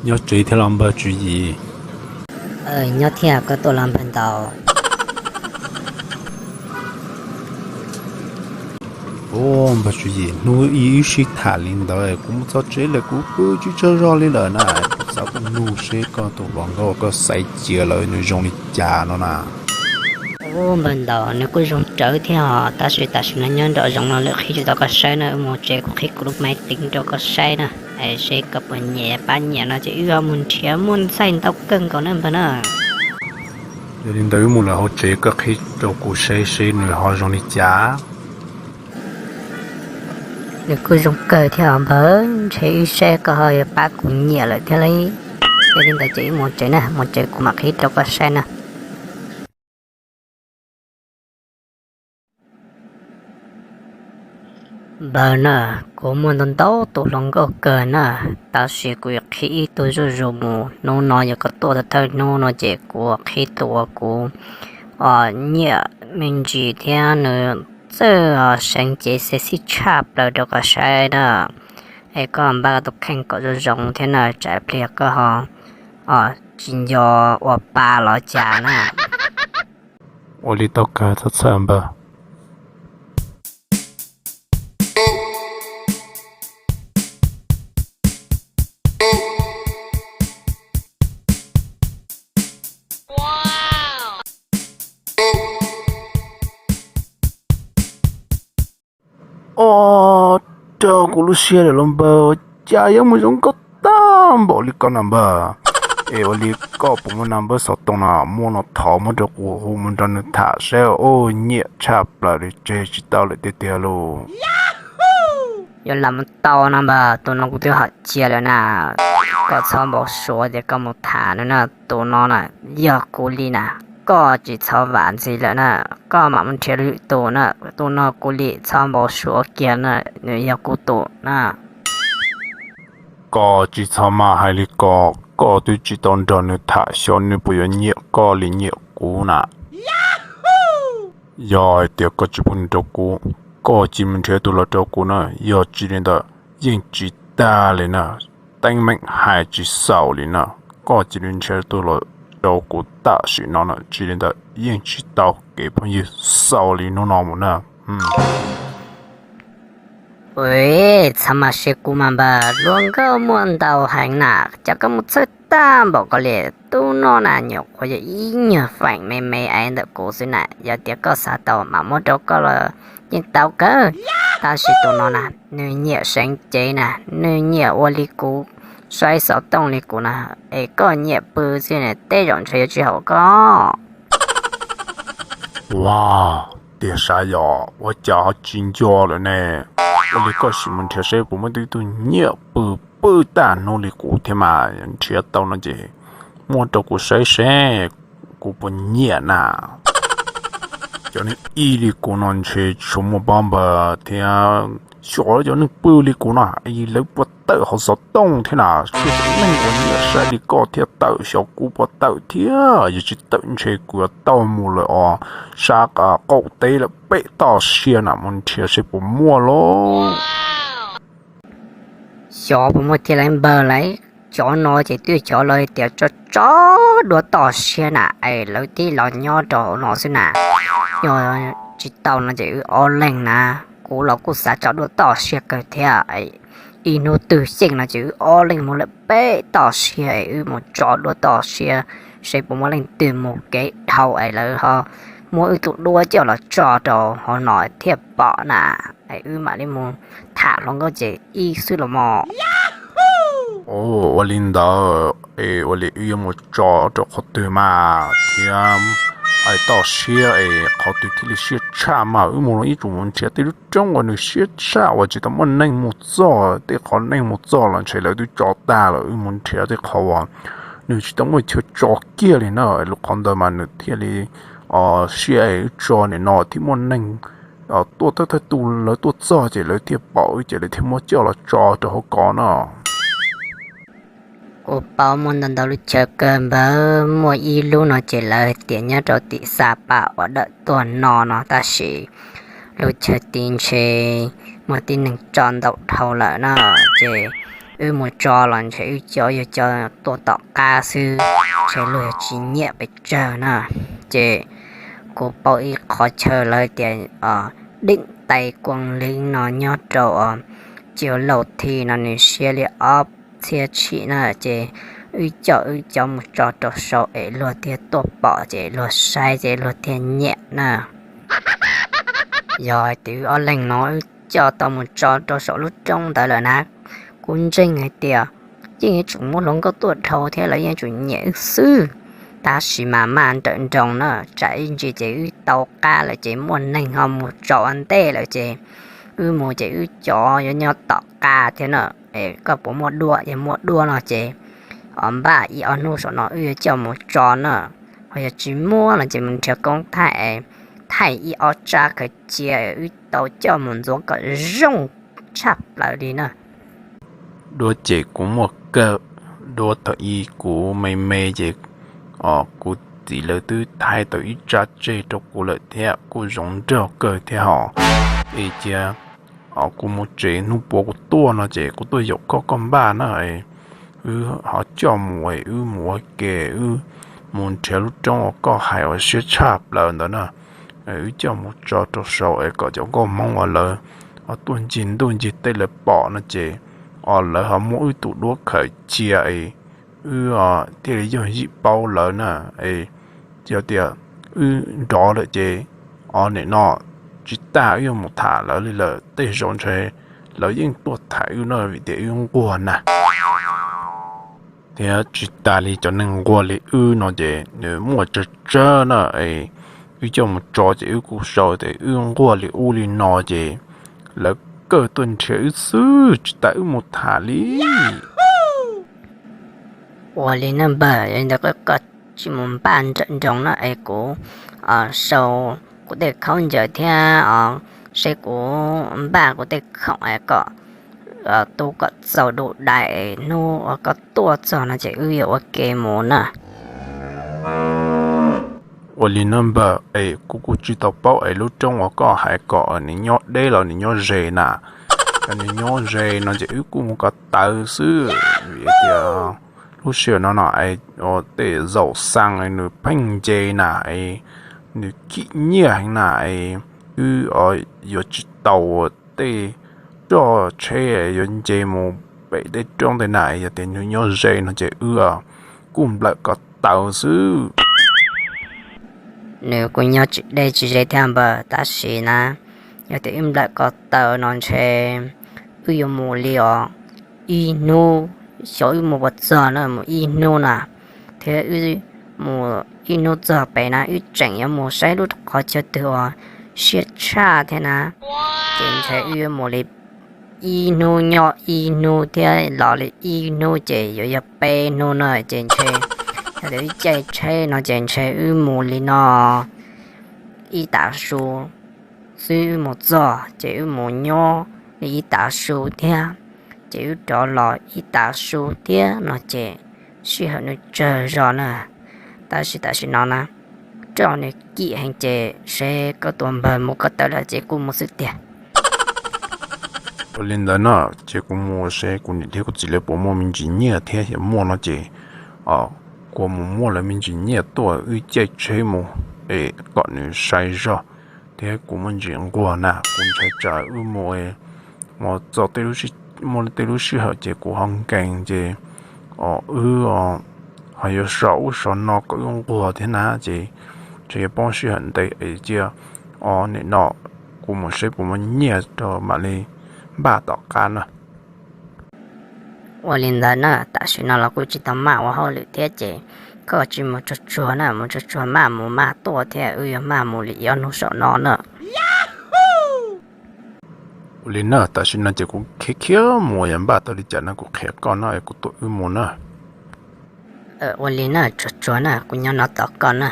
Nyob tsev thiab los npawg Tswv Yim? Nyob thiab, koj tuaj los npawg Ntaus? Ua npawg Tswv Yim, hnub ib wb sib tham li ntawd, kuv mus txog tsev lawm kuv pw tsis tsaug zog li lawm na. Kuv xav tuaj nug seb koj tus hluas nkauj koj xaiv cia lawm nws zoo li cas no na. Ua npawg Ntaus, nws kuj zoo rawv thiab os, tab sis tam sim no nyob nraum zoov no lawm qhib tsis tau koj saib na. Wb mus tsev kuv qhib kuv lub maiv teev rau koj saib na, es seb koj puas nyiam, pab nyiam no ces wb ho mus nrhiav, muaj ntxhais ntau kawg nkaus na npawg na. Yog li ntawd wb mus lawm hauv tsev, koj qhib rau kuv saib seb nws ho zoo li cas. Nws kuj zoo kawg thiab os npawg, ntshe wb saib koj ho yuav pab kuv nyiam lawm thiab li. Yog li ntawd ces wb mus tsev na, mus tsev kuv mam qhib rau koj saib na. Npawg na, kuv muaj ntau ntau tus hluas nkauj kawg na, tab sis kuv yuav qhib ib tug zuj zus mus. Hnub no yog koj tuaj thawj hnub no ces kuv qhib tus uas kuv nyiam me ntsis thiab nws txawj seev cev sexy tshaj plaws rau koj saib na. Es koj npaj koj tus kheej kom zoo zoo thiab na, tsam pliag koj ho tsis nco ua pa los cas na. Ua li tau kawg, txhob txhawj npawg. Os, raug kuv lub siab lawm los npawg, cas yuav mus zoo nkauj tag npaum li koj na npawg. Es ua li koj puas muaj number xov tooj na, muaj no thov muab rau kuv hu mus nrog nws tham saib, nyiam tshaj plaws li, tseg tsis tau lawm tiag tiag lauj. Yuav lam mus tau no npawg, tus no kuv twb hom cia lawm na. Koj txhob npau suav tias koj mus tham nws na, tus no na yog kuv li na. Koj tsis txhob vam ntxiv lawm na, koj mam mus nrhiav lwm tus na, tus no kuv li, txhob npau suav kiag na, nws yog kuv tus na. Koj tsis txhob maj hais li ko, koj twb tsis tau nrog nws tham xyov nws puas yuav nyiam koj li nyiam kuv na. Yog hais tias koj tsis pub nws rau kuv, koj cia li mus nrhiav tus los rau kuv na, yog tsis li ntawd yeej tsis tag li na. Teeb meem hais tsis xaus li na, koj cia li nrhiav tus los rau kuv tam sim no na, tsis li ntawd yeej tsis tau kev phooj ywg xaus li hnub no mus na. Ua, txhob maj siab kub mas npawg, hluas nkauj muaj ntau heev na, cas koj mus txhawj tag npaum ko li. Tub no na nyuam qhuav yog ib nyuag feem me me ntawm kuv xwb na, yog tias koj xav tau mam muab rau koj los yeej tau kawg. Tab sis tus no na, nws nyiam seev cev na, nws nyiam ua li kuv, saib xov tooj li kuv na, es koj nyiam pw xwb na, tej zaum ntshe yuav tsis haum koj. Ua, tiag sav, yog ua cas ho tsis nco lawm ne? Ua li koj sim mus nrhiav seb puas muaj ib tug nyiam pw, pw tag hnub li kuv thiab mas, nrhiav tau no ces muab rau kuv saib seb kuv puas nyiam na. Cov neeg ib li kuv no ntshe tsis tshua muaj pob npawg thiab, xyov cov neeg pw li kuv no lawv puas tawm hauv xov tooj thiab na. Tsis neeg uas nyiam saib li koj thiaj tawm, xyov kuv puas tawm thiab, yog tsis tawm ntshe kuv yuav tau mus lawm os, sab qaum teb lawm pem toj siab na, mus nrhiav seb puas muaj lauj. Xyov puas muaj thiaj li npawg lauj. Cov no ces twb cov lawv tias tso tso duab toj siab na, es lawv thiaj los nyob rau hauv no xwb na. Yog tsis tau no ces wb ob leeg na, kuv los kuj xav tso duab toj siab kawg thiab. Ib hnub twg xyeej no ces wb ob leeg mus lawm pem toj siab es wb mus tso duab toj siab, seb puas muaj leej twg mus kev dhau es lawv ho muab wb tus duab coj los tso rau hauv no thiaj pom na, es wb mam li mus tham hluas nkauj ces ib xwb los mog. Ua li ntawd es ua li wb yuav mus tso rau qhov twg mas thiab, es toj siab es qhov twg thiaj li siab tshaj mas wb mus los ib tsoom mus nrhiav tej lub roob uas nws siab tshaj uas tsis tau muaj neeg mus txog, tej qhov neeg mus txog los ntshe lawv twb tso tag lawm, wb mus nrhiav tej qhov uas nws tsis tau muaj chaw tso kiag li na, lub qhov ntawd mas nws thiaj li siab es wb tso nim no thiaj muaj neeg tuaj, thawj thawj tus lawv tuaj txog ces lawv thiaj pom wb ces lawv thiaj muab coj los tso rau hauv ko no. Kuv paub muaj ntau ntau lub chaw kawg npawg, muaj ib lub no ces lawv tias nyob rau tim Xa Pas uas dawm tuag no no, tab sis lub chaw tid ntshe muaj tib neeg tso ntau dhau lawm na, ces wb mus tso los ntshe wb cov yog cov tuaj tom qab xwb, ntshe luag yog tsis nyiam pes tsawg na. Ces kuv paub ib qhov chaw lawv tias Deem Tais Kuam Leev no nyob rau Ciu Lauj Thi no nws siab li ob txhiab tshim na, ces wb coj wb cov mus tso rau saud es luag thiaj tuaj pom ces luag saib ces luag thiaj nyiam na. Yog hais tias wb ob leeg no wb coj tau mus tso rau saum lub roob ntawd lawm na, kuv ntseeg hais tias yeej yuav tsum muaj hluas nkauj tuaj dhau thiab lawv yeej yuav tsum nyiam wb xwb. Tab sis mas maj nrawm nroos na, tsam ib ntsis ces wb tau qab lawm ces muaj neeg ho mus tso ua ntej lawm ces wb mus ces wb cov yuav nyob tom qab thiab na. Es koj puas muaj duab? Yog muaj duab no ces npaj ib ob hnub saum no wb yuav coj mus tso na. Ho yog tsis muaj no ces mus nrhiav koob thaij, thaij ib ob tsab khaws cia wb tau coj mus ntxuav kom zoo tshaj plaws li na. Duab ces kuv muaj kawg, duab thaum ub kuv me me ces kuv txiv lawv twb thaij tau ib tsab tseg rau kuv lawm thiab kuj zoo nraug kawg thiab hos. Es cia kuv mus tsev, hnub puav kuv tuaj no ces kuv tuaj yaum koj, koj npaj na. Wb ho coj mus es wb mus ua ke, wb mus nrhiav lub roob uas koj hais uas siab tshaj plaws ntawd na. Wb coj mus tso rau saud es kom cov nkauj Hmoob uas lawv tuaj ncig ntuj ncig teb lawv pom no ces lawv ho muab wb tus duab khaws cia es wb thiaj li yog yim paub lawv na. Es yog tias wb nrov lawm ces o nim no tsis tas wb yuav mus tham lawv li lawm, tej zaum ntshe lawv yeej tuaj tham wb no vim tias wb nquag na. Thiab tsis tas li cov neeg nquag li wb no ces nws muaj tsawg tsawg na. Es wb coj mus tso ces wb kuj sau tias wb nquag li ub li no ces lawv kawg tuaj nrhiav wb xwb, tsis tas wb mus tham li. Ua li na npawg, yog li ntawd koj tsis mus npaj nrawm nroos na es kuv sau kuv tej khaub ncaws thiab seb kuv npaj kuv tej khoom es kom tu kom txaus du dais es hnub uas koj tuaj txog no ces wb yuav ua ke mus na. Ua li na npawg, es kuv kuj tsis tau paub es lub roob uas koj hais kom nws nyob deb los nws nyob ze na. Yog nws nyob ze no ces wb kuj mus ko taw xwb, vim tias lub sij hawm no no es tej zaum xaa nws pheej nce na, es nws kim nyiaj heev na, es wb yuav tsis tau tej roj tsheb yuav nce mus pem tej roob tej na. Yog tias nws nyob ze no ces wb kuj nplawm ko taw xwb. Nws kuj nyob tsis deb tsis ze thiab npawg, tab sis na yog tias wb nplawm ko taw no ntshe wb yuav mus li os ib hnub, xyov wb mus puas txog na, mus ib hnub na, thiab wb mus ib hnub txog pem na wb tseem yuav mus saib lub qhov chaw twg uas siab tshaj thiab na, ces ntshe wb yuav mus li ib hnub nyob ib hnub thiab los li ib hnub ces yuav yog peb hnub na, ces ntshe yog tias wb caij tsheb no ces ntshe wb mus li no ib tav su xwb wb mus txog ces wb mus nyob li ib tav su thiab, ces wb rov los ib tav su thiab no ces sij hawm nws tsawg zog na. Tab sis tam sim no na roj nws kim heev ces seb koj tus npawg mus ko taw lawm ces kuj mus xwb tiag. Ua li ntawd na, ces kuv mus seb kuv niam thiab kuv txiv lawv puas muaj me ntsis nyiaj thiab, yog muaj no ces kuv mus muab lawv me ntsis nyiaj tuaj wb caij tsheb mus es kom nws sai zog thiab kuv muaj ntsis nquag na, kuv ntshai tsam wb mus mus txog muaj tej lub sij hawm ces kuv ho nkees ces wb ho yuav so ub so no kom wb nquag thiab na, ces ntshe yuav poob sij hawm ntev es cia nim no kuv mus seb puas muaj nyiaj rau mam li npaj tom qab na. Ua li ntawd na, tam sim no los kuj tsis tau maj ua hauj lwm thiab ces koj tsis mus tsuag tsuag na, mus tsuag tsuag maj mus maj tuaj thiab wb yuav maj mus li ob hnub saum no na. Ua li na, tam sim no ces kuv khiav khiav mus, yog npaj tau li cas no kuv qhia koj na, kuv tuaj wb mus na. Ua li na, tsuag tsuag na, kuv nyob no tos koj na.